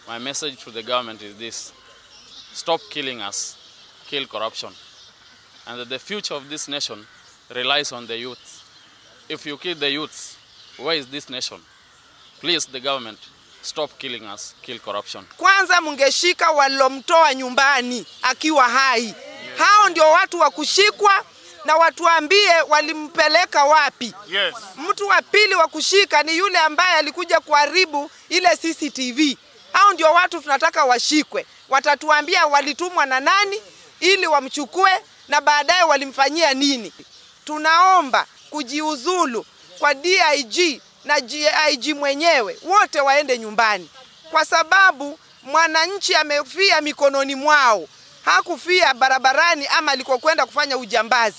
My message to the government is this: stop killing us, kill corruption. And that the future of this nation relies on the youth. If you kill the youths, where is this nation? Please, the government, stop killing us, kill corruption. Kwanza mungeshika walomtoa nyumbani akiwa hai. Hao ndio watu wa kushikwa na watuambie walimpeleka wapi. Yes. Mtu wa pili wa kushika ni yule ambaye alikuja kuharibu ile CCTV. Hao ndio watu tunataka washikwe. Watatuambia walitumwa na nani ili wamchukue na baadaye walimfanyia nini. Tunaomba kujiuzulu kwa DIG na GIG mwenyewe, wote waende nyumbani, kwa sababu mwananchi amefia mikononi mwao, hakufia barabarani ama alikokwenda kufanya ujambazi.